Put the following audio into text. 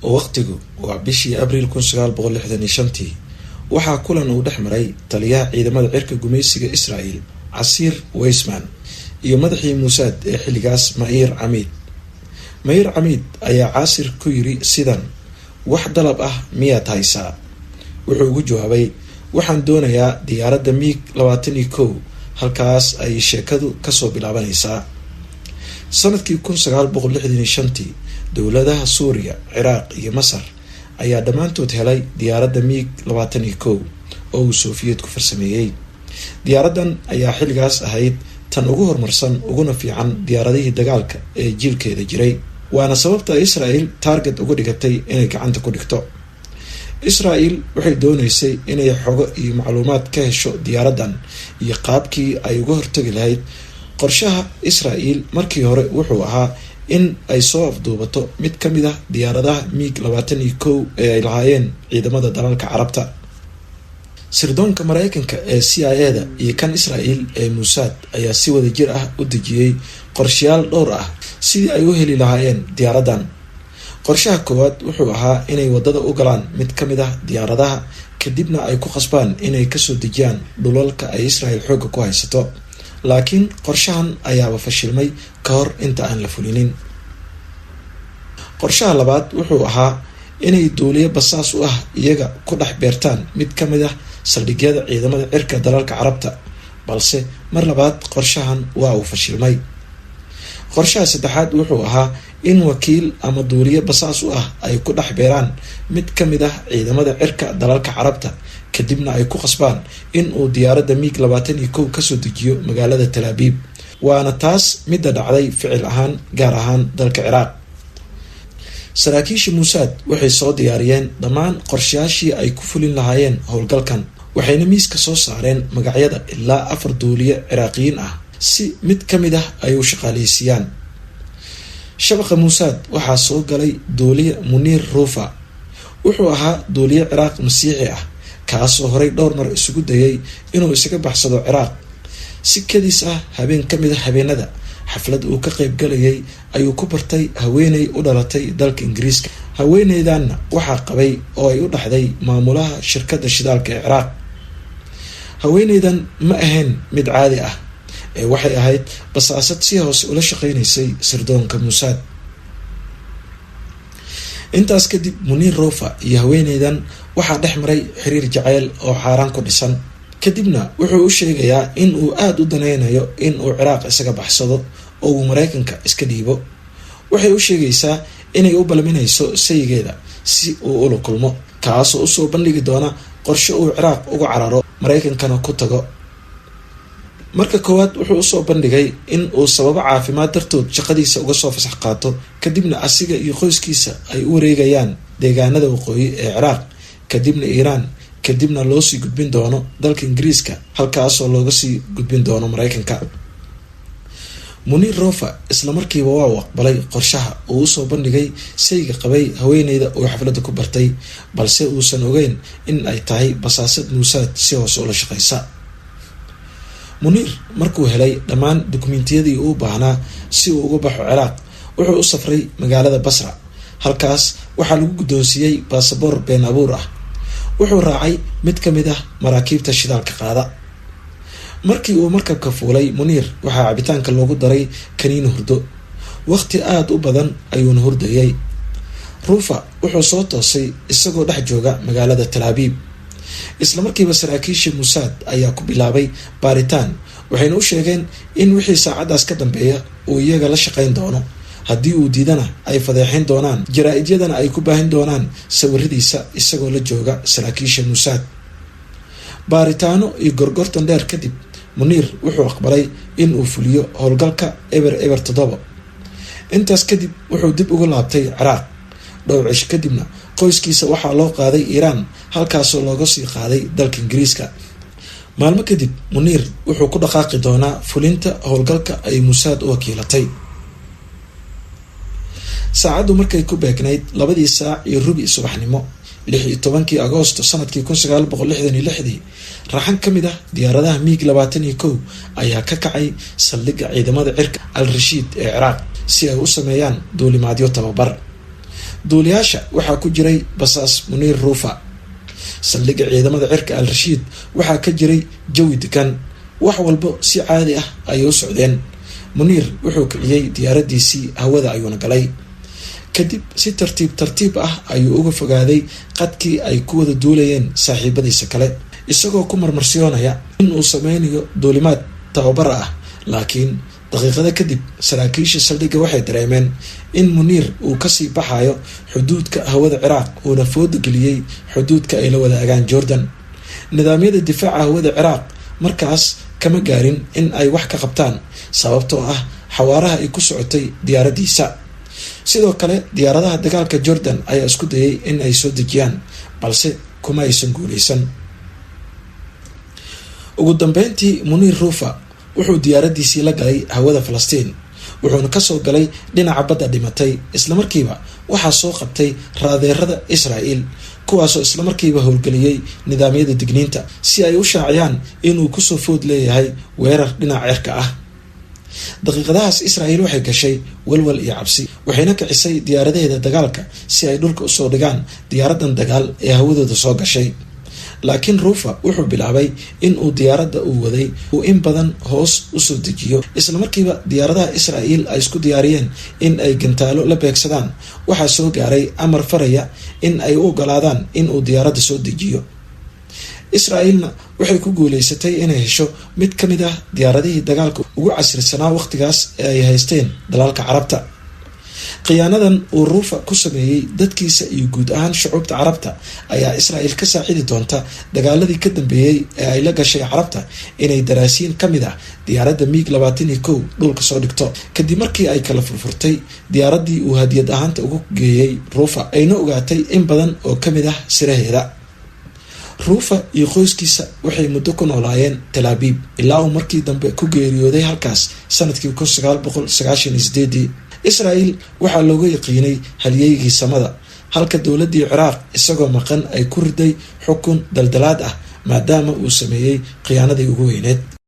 Waqtigu waa bishii Abriil 1965-tii. Waxaa kulan uu dhex maray taliyaha ciidamada cirka gumaysiga Israel, Casiir Weisman, iyo madaxii Muusaad ee xilligaas, Mair Camiid. Mair Camiid ayaa Caasir ku yiri sidan: "Wax dalab ah miyaad haysaa?" Wuxuu ugu jawaabay: "Waxaan doonayaa diyaaradda MiG 21." Halkaas ay sheekadu kasoo bilaabanaysaa. Sanadkii 1965-tii, dowladaha Suuriya, Ciraaq iyo Masar ayaa dhammaantood helay diyaaradda MiG 21 oo uu Sofiyeetku farsameeyey. Diyaaraddan ayaa xilligaas ahayd tan ugu horumarsan uguna fiican diyaaradihii dagaalka ee jiilkeeda jiray, waana sababta Israel target uga dhigatay inay gacanta ku dhigto. Israel waxay dooneysay inay xogo iyo macluumaad ka hesho diyaaraddan iyo qaabkii ay uga hortagi lahayd. Qorshaha Israel markii hore wuxuu ahaa in ay soo afduubato mid ka mid ah diyaaradaha MiG 21 ee ay lahaayeen ciidamada dalalka Carabta. Sirdoonka Mareykanka ee CIA da iyo kan Israel ee Muusaad ayaa si wada jir ah u dejiyey qorshayaal dhowr ah sidii ay u heli lahaayeen diyaaraddan. Qorshaha koowaad wuxuu ahaa inay wadada u galaan mid ka mid ah diyaaradaha, kadibna ay ku khasbaan inay kasoo dejiyaan dhulalka ay Israel xoogga ku haysato. Laakiin qorshahan ayaaba fashilmay ka hor inta aan la fulinin. Qorshaha labaad wuxuu ahaa inay duuliyo basaas u ah iyaga ku dhex beertaan mid ka mid ah saldhigyada ciidamada cirka dalalka Carabta, balse mar labaad qorshahan waa uu fashilmay. Qorshaha saddexaad wuxuu ahaa in wakiil ama duuliyo basaas u ah ay ku dhex beeraan mid ka mid ah ciidamada cirka dalalka Carabta, kadibna ay ku khasbaan in uu diyaaradda MiG 21 kasoo dejiyo magaalada Talaabiib. Waana taas midda dhacday ficil ahaan, gaar ahaan dalka Ciraaq. Saraakiisha Muusaad waxay soo diyaariyeen dhammaan qorshayaashii ay ku fulin lahaayeen howlgalkan, waxayna miiska soo saareen magacyada ilaa afar duuliye Ciraaqiyiin ah si mid ka mid ah ay u shaqaaleysiiyaan. Shabaqa Muusaad waxaa soo galay duuliye Muniir Ruufa. Wuxuu ahaa duuliye Ciraaq Masiixi ah, kaasoo horey dhowr mar isugu dayay inuu isaga baxsado Ciraaq. Si kadiis ah, habeen ka mid a habeenada xaflad uu ka qayb galayay ayuu ku bartay haweeney u dhalatay dalka Ingiriiska. Haweeneydanna waxaa qabay oo ay u dhaxday maamulaha shirkadda shidaalka ee Ciraaq. Haweeneydan ma ahayn mid caadi ah ee waxay ahayd basaasad si hoose ula shaqeynaysay sirdoonka Muusaad. Intaas kadib, Muniir Rofa iyo haweeneydan waxaa dhex maray xiriir jaceyl oo xaaraan ku dhisan. Kadibna wuxuu u sheegayaa in uu aada u daneynayo in uu Ciraaq isaga baxsado oo uu Mareykanka iska dhiibo. Waxay u sheegaysaa inay u balminayso sayigeeda si uu ula kulmo, kaasoo usoo bandhigi doona qorshe uu Ciraaq uga cararo, Mareykankana ku tago. Marka koowaad wuxuu usoo bandhigay in uu sababo caafimaad dartood shaqadiisa uga soo fasax qaato, kadibna asiga iyo qoyskiisa ay u wareegayaan deegaanada waqooyi ee Ciraaq, kadibna Iiraan, kadibna loosii gudbin doono dalka Ingiriiska, halkaasoo looga sii gudbin doono Mareykanka. Muniir Rofa isla markiiba waa uu aqbalay qorshaha uu usoo bandhigay sayga qabay haweeneyda uu xafladda ku bartay, balse uusan ogeyn in ay tahay basaasad Muusaad si hoose ula shaqeysa. Muniir markuu helay dhammaan dukumentiyadii uu baahnaa si uu uga baxo Ciraaq, wuxuu u safray magaalada Basra. Halkaas waxaa lagu guddoonsiiyey baasaboor been abuur ah. Wuxuu raacay mid ka mid ah maraakiibta shidaalka qaada. Markii uu markabka fuulay Muniir, waxaa cabitaanka loogu daray kaniin hurdo. Waqti aada u badan ayuuna hurdayay. Ruufa wuxuu soo toosay isagoo dhex jooga magaalada Talaabiib. Isla markiiba saraakiisha Muusaad ayaa ku bilaabay baaritaan, waxayna u sheegeen in wixii saacaddaas ka dambeeya uu iyaga la shaqeyn doono, haddii uu diidana ay fadeexin doonaan, jaraa-idyadana ay ku baahin doonaan sawiradiisa isagoo la jooga saraakiisha Muusaad. Baaritaano iyo gorgortan dheer kadib, Muniir wuxuu aqbalay in uu fuliyo howlgalka 007. Intaas kadib wuxuu dib ugu laabtay Ciraaq. Dhowr cish kadibna qoyskiisa waxaa loo qaaday Iiraan, halkaasoo looga sii qaaday dalka Ingiriiska. Maalmo kadib Muniir wuxuu ku dhaqaaqi doonaa fulinta howlgalka ay Muusaad u wakiilatay. Saacaddu markay ku beegnayd 2:15 subaxnimo, 16-kii Agoosto sanadkii 1966-dii, raxan ka mid ah diyaaradaha MiG 21 ayaa ka kacay saldhigga ciidamada cirka Al Rashiid ee Ciraaq si ay u sameeyaan duulimaadyo tababar. Duuliyaasha waxaa ku jiray basaas Muniir Ruufa. Saldhigga ciidamada cirka Al Rashiid waxaa ka jiray jawi degan, wax walbo si caadi ah ayay u socdeen. Muniir wuxuu kiciyey diyaaradiisii, hawada ayuuna galay. Kadib si tartiib tartiib ah ayuu uga fogaaday qadkii ay ku wada duulayeen saaxiibadiisa kale, isagoo ku marmarsiyoonaya in uu sameynayo duulimaad tababar ah. Laakiin daqiiqado kadib saraakiisha saldhigga waxay dareemeen in Muniir uu kasii baxayo xuduudka hawada Ciraaq, uuna fooda geliyey xuduudka ay la wadaagaan Jordan. Nidaamyada difaaca hawada Ciraaq markaas kama gaarin in ay wax ka qabtaan, sababtoo ah xawaaraha ay ku socotay diyaaradiisa. Sidoo kale diyaaradaha dagaalka Jordan ayaa isku dayay in ay soo dejiyaan, balse kuma aysan guuleysan. Ugu dambeyntii Muniir Ruufa wuxuu diyaaradiisii la galay hawada Falastiin, wuxuuna kasoo galay dhinaca Badda Dhimatay. Islamarkiiba waxaa soo qabtay raadeerada Israel, kuwaasoo islamarkiiba howlgeliyey nidaamyada digniinta si ay u shaaciyaan inuu kusoo food leeyahay weerar dhinaca cirka ah. Daqiiqadahaas Israel waxay gashay walwal iyo cabsi, waxayna kicisay diyaaradaheeda dagaalka si ay dhulka usoo dhigaan diyaaradan dagaal ee hawadooda soo gashay. Laakiin Ruufa wuxuu bilaabay in uu diyaaradda uu waday uu in badan hoos usoo dejiyo. Islamarkiiba diyaaradaha Israel ay isku diyaariyeen in ay gantaalo la beegsadaan. Waxaa soo gaaray amar faraya in ay u ogolaadaan in uu diyaaradda soo dejiyo. Israa'iilna waxay ku guuleysatay inay hesho mid ka mid ah diyaaradihii dagaalka ugu casrisanaa waqtigaas ee ay haysteen dalalka Carabta. Khiyaanadan uu Ruufa ku sameeyey dadkiisa iyo guud ahaan shucuubta Carabta ayaa Israel ka saacidi doonta dagaaladii ka dambeeyey ee ay la gashay Carabta inay daraasiin ka mid ah diyaaradda MiG 21 dhulka soo dhigto, kadib markii ay kala furfurtay diyaaraddii uu hadiyad ahaanta ugu geeyey Ruufa, ayna ogaatay in badan oo kamid ah siraheeda. Ruufa iyo qoyskiisa waxay muddo ku noolaayeen Talaabiib, ilaa uu markii dambe ku geeriyooday halkaas sanadkii 1998-dii. Israel waxaa looga yaqiinay halyeygii samada, halka dowladii Ciraaq isagoo maqan ay ku riday xukun daldalaad ah, maadaama uu sameeyey khiyaanadii ugu weyneed.